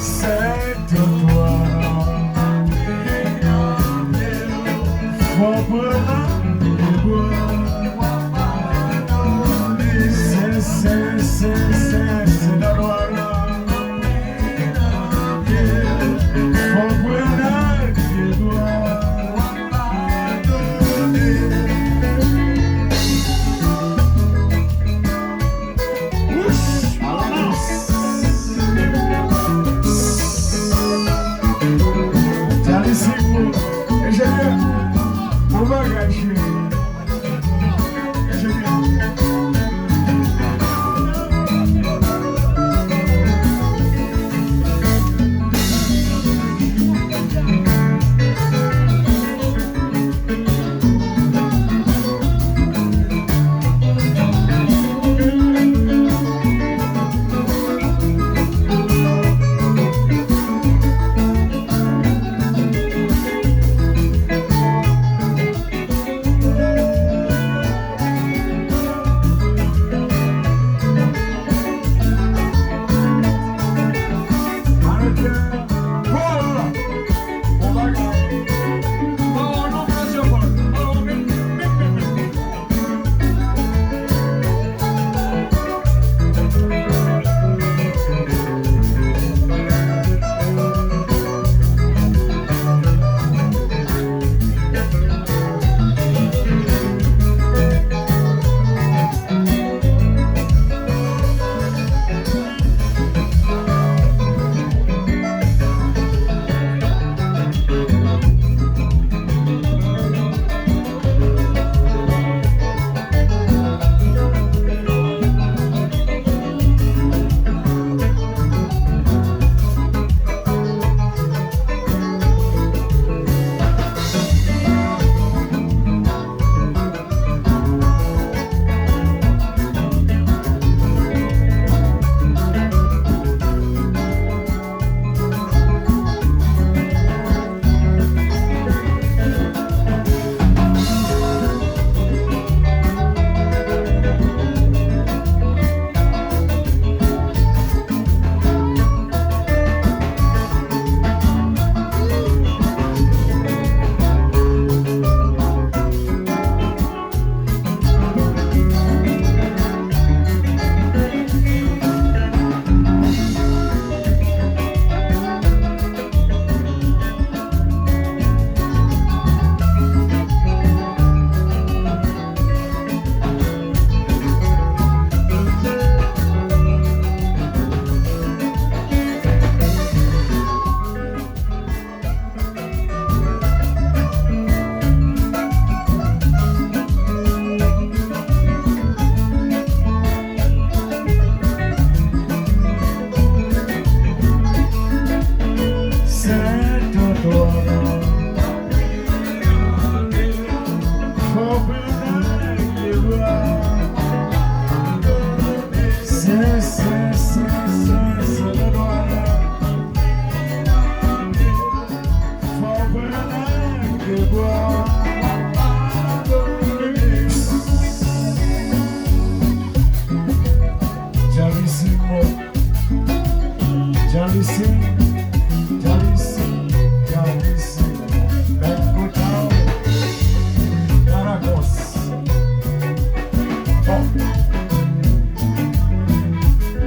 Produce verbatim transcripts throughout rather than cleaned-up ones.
Sèt twa. Fò pran de bwa. Sè, sè, sè, sè, sè, nan nwa la. Fò pran de bwa. Wouch! Djalisimo, enjenyè, bon bagay, cheri. Enjenyè. Djalisi, Djalisi, Djalisi, Djalisi. Menm kouta w, Naragos. Bon.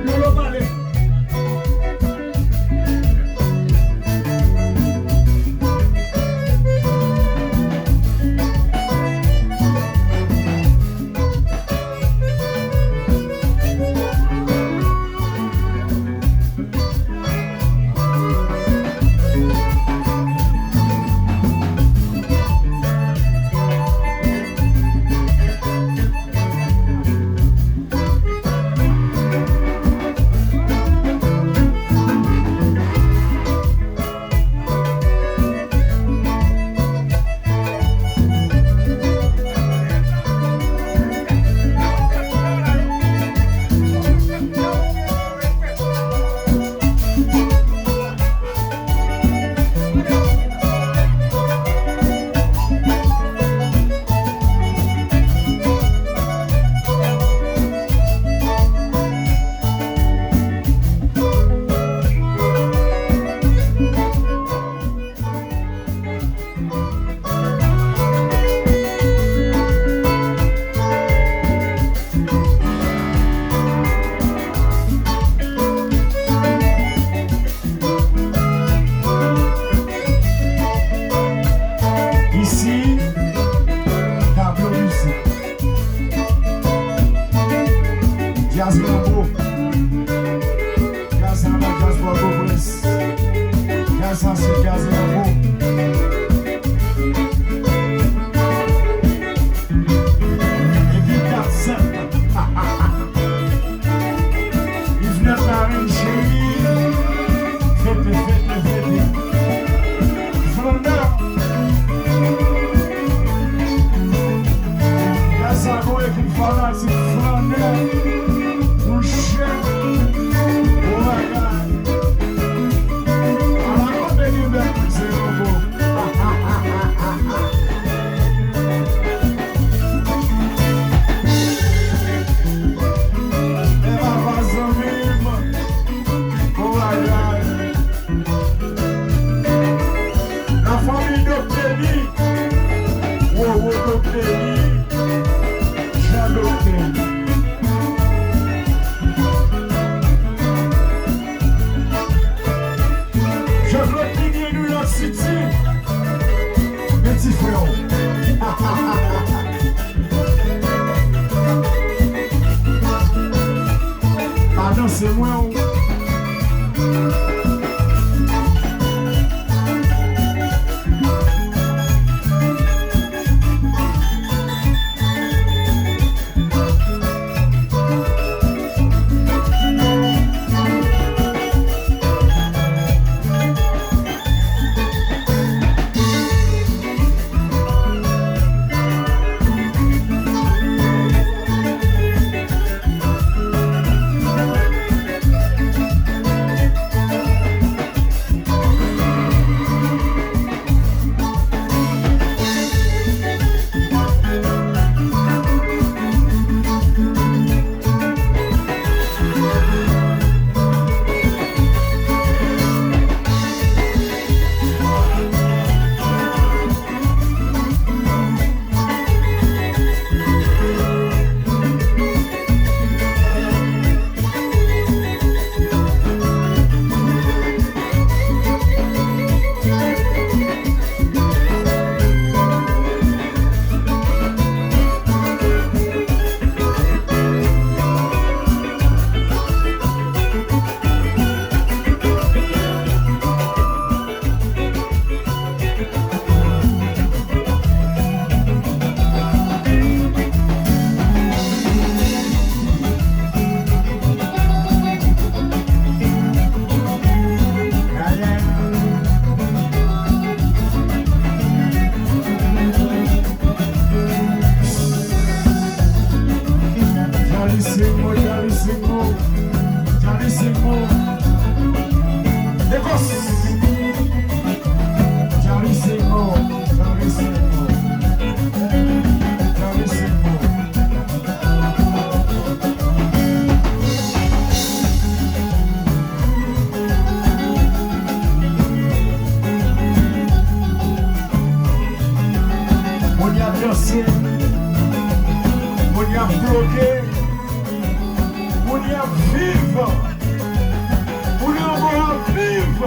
Lolo pale.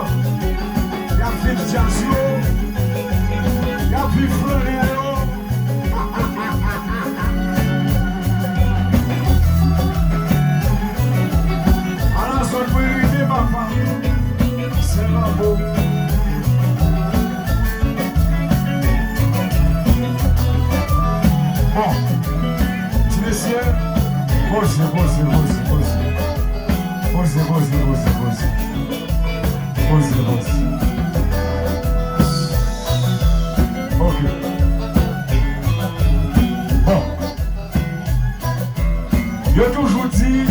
Y ap viv djaz yo. Y ap viv flanè yo. Ala zòn mwen rive, papa. Sè Lanmou. Bon. Ti mesye, poze, poze, poze, poze. Poze, poze, poze, poze. Poze, poze. Ok. Bon. Yo toujou di,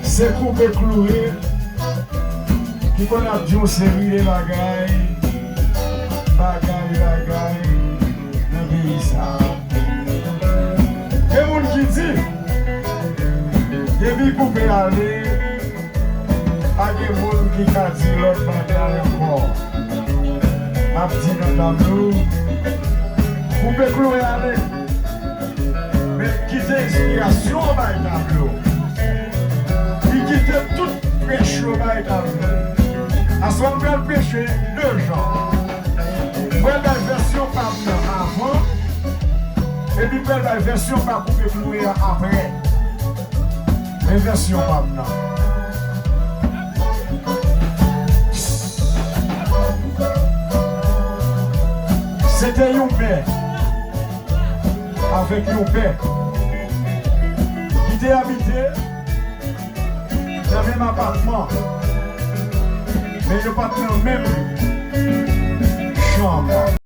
se koupe kloure ki konn ap di yon seri de bagay, bagay, bagay nan peyi sa a. Gen moun ki di, depi koupe ale, pa gen moun ki ka di lòt bagay ankò. M ap di nan tablo, koupe kloure ale. Men kite enspirasyon an bay tablo. Li kite tout prèch yo bay tablo. Aswè m pral preche de jan. M pral bay vèsyon pa m nan avan, epi m pral bay vèsyon pa koupe kloure an apre. Men vèsyon pa m nan. Se te yon mè avèk yon pè ki te abite nan menm apatman, men yo pa t nan menm